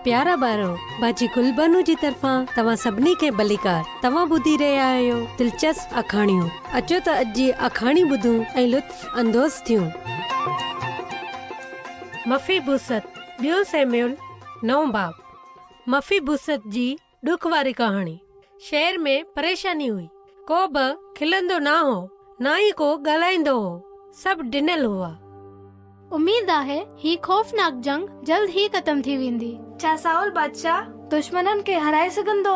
پيارا ٻارو، باجي گلبانو جي طرفان توهان سڀني کي ڀليڪار. توهان ٻڌي رهيا آهيو دلچسپ آکاڻيون. اچو ته اڄ جي آکاڻي ٻڌون ۽ لطف اندوز ٿيون. مفيبوست، ٻيون سيميول، نئون باب. مفيبوست جي ڏک واري ڪهاڻي. شهر ۾ پريشاني هئي. ڪو به کلندو نه هو، نه ئي ڪو ڳالهائيندو هو. سڀ ڊنل هئا. اميد آهي هي خوفناڪ جنگ جلد ئي ختم ٿي ويندي. ڇا سائول بادشاهه دشمنن کي هارائي سگهندو؟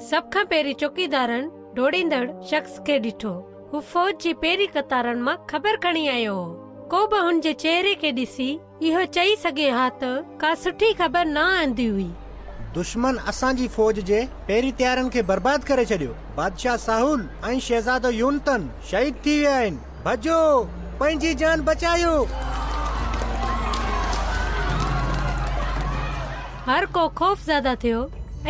سڀ کان پهرين چوڪيدارن ڊوڙيندڙ شخص کي ڏٺو. هو فوج جي پهرين قطارن مان خبر کڻي آيو هو. ڪو به هن جي چهري کي ڏسي اهو چئي سگهي ها ته ڪا سٺي خبر نه آندي هئي. دشمن اسان جي فوج جي پهرين تيارن کي برباد ڪري ڇڏيو. بادشاهه سائول ۽ شهزادو يونتن شهيد ٿي ويا آهن. ڀڄو! پنهنجي جان بچايو! هر ڪو خوفزده ٿيو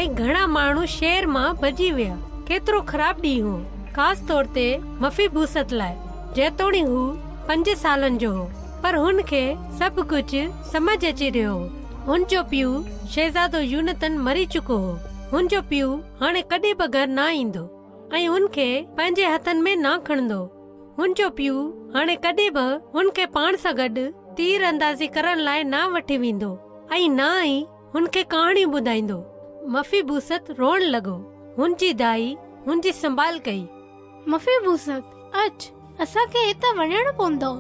۽ گهڻا ماڻهو شهر مان ڀڄي ويا. ڪيترو خراب ڏينهن هو، خاص طور تي مفيبوست لاء. جيتوڻيڪ هو پنج سالن جو هو. پر هن کي سڀ ڪجهه سمجهه اچي رهيو هو. هن جو پيء شهزادو يونتن مري چڪو هو. هن جو پيء هاڻي ڪڏهن به گهر نه ايندو ۽ هن کي پنهنجي هٿن ۾ نه کڻندو. هن جو پيء هاڻي ڪڏهن به هن کي پاڻ سان گڏ تير اندازي ڪرڻ لاء نه وٺي ويندو ۽ نه ئي هن کي ڪهاڻيون ٻڌائيندو. مفيبوست روئڻ لڳو. هن جي دائي هن جي سنڀال ڪئي. مفيبوست، اچ، اسان کي هتان وڃڻو پوندو.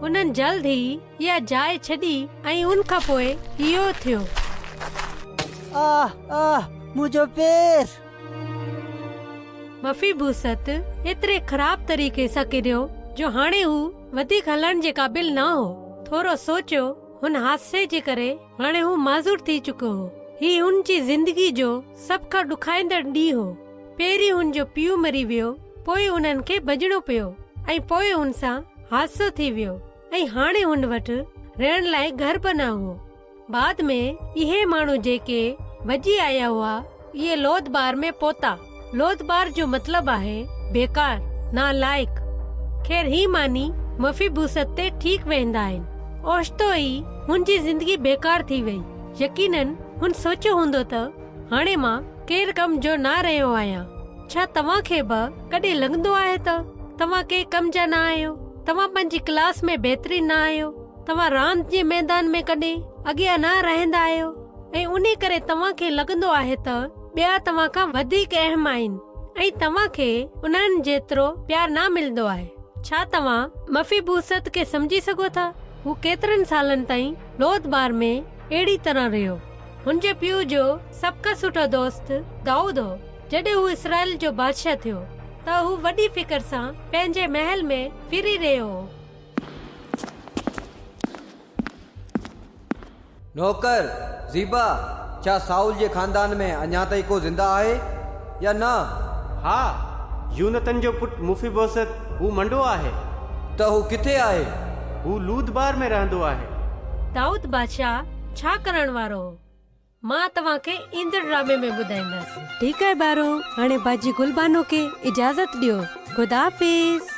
انهن جلد ئي اها جاء ڇڏي ۽ ان کان پوء اهو ٿيو. آه! آه! منهنجو پير! مفيبوست ايتري خراب طريقي سان ڪريو جو هاڻي هو وڌيڪ هلڻ جي قابل نه هو. ٿورو سوچيو، هن حادثي جي ڪري هاڻي هو معذور ٿي چڪو هو. هي هن جي زندگي جو سڀ کان ڏکائيندڙ ڏينهن هو. پهرين هن جو پيء مري ويو، پوء انهن کي ڀڄڻو پيو ۽ پوء هن سان حادثو ٿي ويو ۽ هاڻي هن وٽ رهڻ لاء گهر به نه هو. بعد ۾ اهي ماڻهو جيڪي ڀڄي آيا هئا، اهي لودبار ۾ پهتا. لودبار جو مطلب آهي بيڪار، نالائق. خير هي معني مفيبوست تي ٺيڪ ويهندا آهن. اوچتو ئي هن جي زندگي بيڪار ٿي وئي. يقينن هن سوچيو هوندو ته هاڻي مان ڪير ڪم جو نه رهيو آهيان. ڇا توهان کي به ڪڏهن لڳندو آهي ته توهان ڪنهن ڪم جا نه آهيو؟ توهان پنهنجي ڪلاس ۾ بهترين نه آهيو؟ توهان راند جي ميدان ۾ ڪڏهن اڳيان نه رهندا آهيو ۽ انهي ڪري توهان کي لڳندو آهي ته ٻيا توهان کان وڌيڪ اهم آهن ۽ توهان کي انهن جيترو پيار نه ملندو آهي. ڇا توهان مفيبوست کي سمجهي سگهو ٿا؟ هو ڪيترن سالن تائين لودبار ۾ اهڙي طرح رهيو. هن جي پيء جو سڀ کان سٺو دوست دائود هو. جڏهن هو اسرائيل جو بادشاهه ٿيو ته هو وڏي فڪر سان پنهنجي محل ۾ ڦري رهيو هو. نوڪر، زيبا، ڇا سائول جي خاندان ۾ اڃا تائين ڪو زنده آهي يا نه؟ ها، يونتن جو پٽ مفيبوست، هو منڊو آهي. ته هو ڪٿي آهي؟ هو لودبار ۾ رهندو آهي. دائود بادشاهه ڇا ڪرڻ وارو هو؟ مان توهان کي ايندڙ ڊرامي ۾ ٻڌائيندس. ٺيڪ آهي ٻارو، هاڻي باجي گلبانو کي اجازت ڏيو. خدا حافظ.